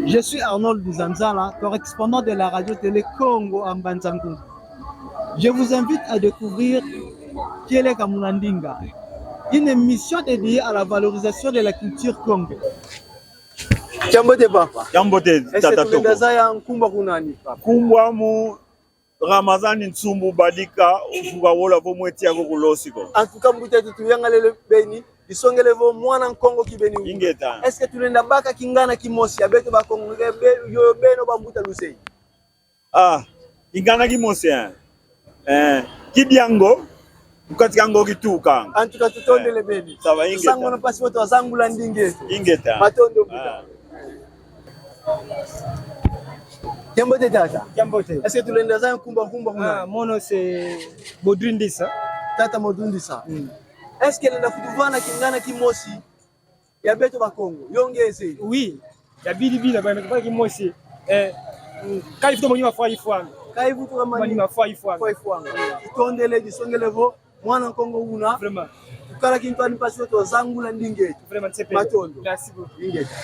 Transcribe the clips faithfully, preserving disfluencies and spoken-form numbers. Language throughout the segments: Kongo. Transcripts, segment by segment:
Je suis Arnold Zanzala, correspondant de la Radio Télé Kongo à Mbanza-Ngungu. Je vous invite à découvrir Kieleka muna Ndinga, une émission dédiée à la valorisation de la culture Kongo. Kiambote papa. Kiambote. Est-ce que tata Toko, tulenda zaya nkumbu aku nani papa? Nkumbu amu Ramazani Nsumbu Badika, uvuka wola vo mweti yako kulosi ko. En tout cas, mbuta eto, tuyangalele beni, disongele vo mwana Nkongo kibeni. Ingeta. Est-ce que tulenda baka kingana kimosi ya beto ba Kongo, be-, yo beno bambuta luzeyi? Ah, kingana kimosi, eh. Eh, kidia ngo, mu kati kia ngo kituka. En tout cas, tutondele beni. Ça va, ingeta. Tusangu na mpasi vo twazangula ndinga eto. Ingeta. Matondo, mbuta. Ah. Kiambote tata. Kiambote. Est-ce que tulenda zaya nkumbu aku, nkumbu aku nani? Ah, mono c'est Baudry Ndisa. Tata Baudry Ndisa. Mm. Est-ce que lenda kutuvana kingana kimosi ya beto ba Kongo? Yo nge zeyi. Oui. Ya bidi bidi, bana, bana kimosi. Eh, mm, ka ivutu manima fwa ifwanga. Ka ivutu manima fwa ifwanga. Fwa ifwanga. Tutondele, disongele vo mwana Nkongo una. Vraiment. Tukala kintwadi mpasi vo twazangula ndinga eto. Vraiment, c'est super. Matondo. Merci beaucoup. Ingeta.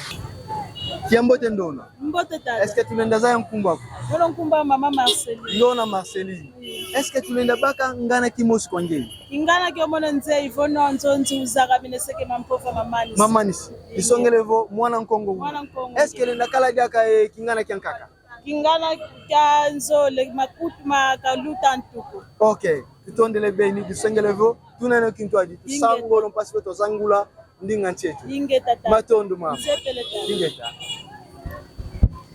Kiambote ndona. Mbote tata. Est-ce que tulenda zaya nkumbu aku? Mono nkumbu ame Mama Marceline. Ndona Marceline. Oui. Est-ce que tulenda baka ngana kimosi kwa nge? Kingana kio mono nzeyi vo: nonzo nzuzaka, mineseke mampova mamanisi. Mamanisi. Disongele vo mwana Nkongo una. Mwana Nkongo. Est-ce que lenda kala diaka, eh, kingana kiankaka? Kingana kia nzole, makutu ma kaluta ntuku. Ok, tutondele beni, disongele vo tuna yeno kintwadi, tusangu ngolo mpasi vo twazangula ndinga nsi eto. Ingeta tata. Matondo mama. Nzepele tata. Ingeta.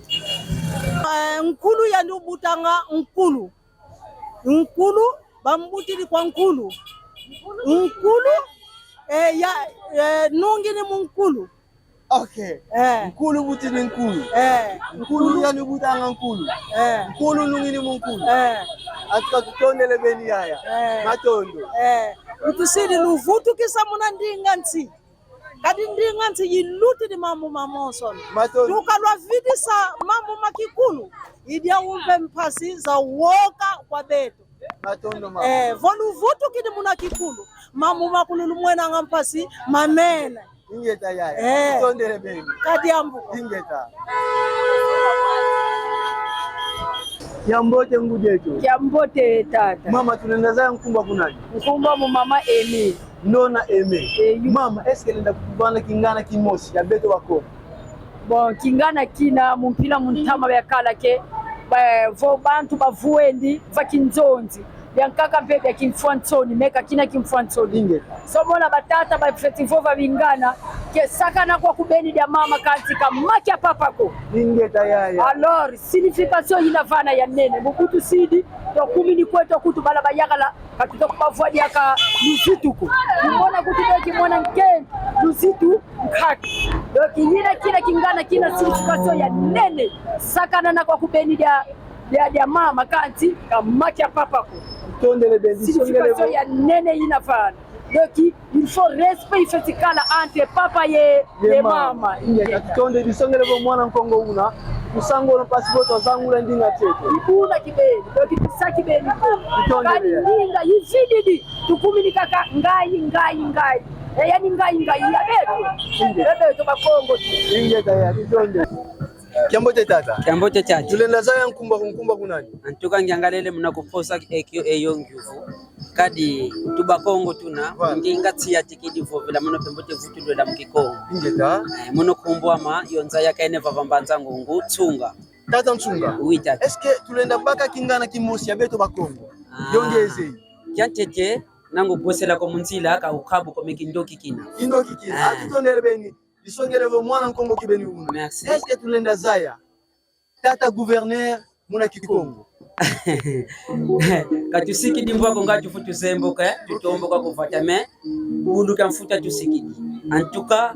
Eh, nkulu yandi ubutanga nkulu. Nkulu, bambutidi kwa nkulu. Nkulu, eh, ya, eh, nungini mu nkulu. Ok. Eh. Nkulu butini nkulu. Eh. Nkulu yandi butanga nkulu. Eh. Nkulu nungini mu nkulu. Eh. En tout cas, tutondele beni yaya. Eh. Matondo. Eh. Utusidi luvutukisa muna ndinga nsi. Kadi ndinga nsi yilutidi mambu mamonsono. Matondo. Tuka lwavidisa mambu ma kikulu, i dia umvene mpasi za woka kwa beto. Matondo mama. Eh, vo luvutukidi muna kikulu, mambu makulu lumwenanga mpasi mamene. Ingeta yaya. Eh. Tutondele beni. Ka diambu ko. Ingeta. Kiambote ngudi eto. Kiambote tata. Mama, tulenda zaya nkumbu aku nani? Nkumbu ame Mama Emi. Ndona Emi. Eh, yu- Mama, est-ce que lenda kutuvana kingana kimosi ya beto ba Kongo? Bon, kingana kina, mu mpila mu ntama bia kala ke, ba, vo bantu bavwendi va kinzonzi, biankaka mpe bia kimfwansoni, mais ka kina kimfwansoni. Ingeta. So mona batata bafweti vova bingana ke: sakana kwaku beni dia mama, kansi ka makia papa ko. Ingeta yaya. Alors, signification yina vana ya nene. Mu kutusidi, tukumini kweto kutu, bala bayakala, ka tuta kubavwa diaka luzitu ko. Kimona kutu be kimona nkento, luzitu nkaka. Donc, yina kina kingana kina signification ya nene. Sakana na kwaku beni dia, dia, dia mama, kansi ka makia papa ko. Tondele beni, signification ya nene yina vana. Donc, il faut respect, il faut tikala entre papa ye, ye mama. Ingeta, tutonde, disongele vo mwana Nkongo una, tusangu na mpasi vo twazangula ndinga nsi eto. Ibuna kibeni, donc tusa kibeni. Tutondele. Kadi ndinga yivididi, tukumini kaka ngai, ngai, ngai. E, yani ngai, ngai, ya beto. Ingeta. Ya beto ba Kongo. Ingeta yaya, tutonde. Kiambote tata. Kiambote tata. Tulenda zaya nkumbu aku, nkumbu aku nani? En tout cas, ngiangalele muna ku posa ekio eyo ngyuvu. Kadi tuba Kongo tuna, voilà, ndinga nsi yatikidi vovela, mono mpe mbote vutu lwela mu Kikongo. Ingeta. Eh, mono nkumbu ame Yonza ya Kene vava Mbanza Ngungu, Nsunga. Tata Nsunga. Oui, tata. Est-ce que tulenda baka kingana kimosi ya beto ba Kongo? Ah. Yo nge zeyi. Kiantete, nangu bosela ko mu nzila, ka ukabu ko, mais kindoki kina. Kindoki kina. Ah. Ah, tutondele beni. Disongele vo mwana Nkongo kibeni una. Merci. Est-ce que tulenda zaya tata gouverneur muna Kikongo? Ka tusikidi mvwa ko, nga tufutu zembo ke, tutomboka ku vata, mais bundu kia mfuta tusikidi. En tout cas,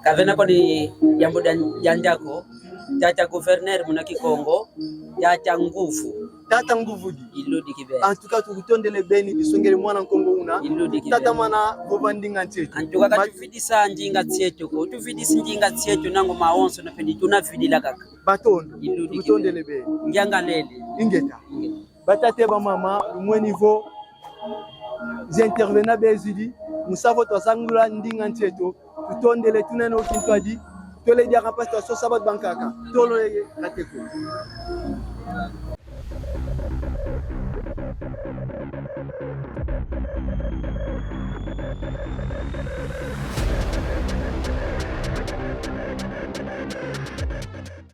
ka vena ko ni diambu dia, dia nda ko. Tata gouverneur muna Kikongo, tata nguvu. Tata nguvudi. Iludi kibeni. En tout cas, tukutondele beni, disongele mwana Nkongo una. Iludi kibeni. Tata mana vova ndinga nsi eto. En tout cas, ka tuvidisa ndinga nsi eto ko. Tuvidisi ndinga nsi eto nangu mawonso na pedi tuna vidila kaka. Matondo. Iludi kibeni. Tukutondele beni. Ngiangalele. Ingeta. Ingeta. Batata, bamama, lumweni vo zi intervenants bezidi, mu sa vo twazangula ndinga nsi eto. Tutondele, tuna yeno kintwadi, Tole diaka mpasi, ta sosa bantu bankaka. Tolo ye, kate ko.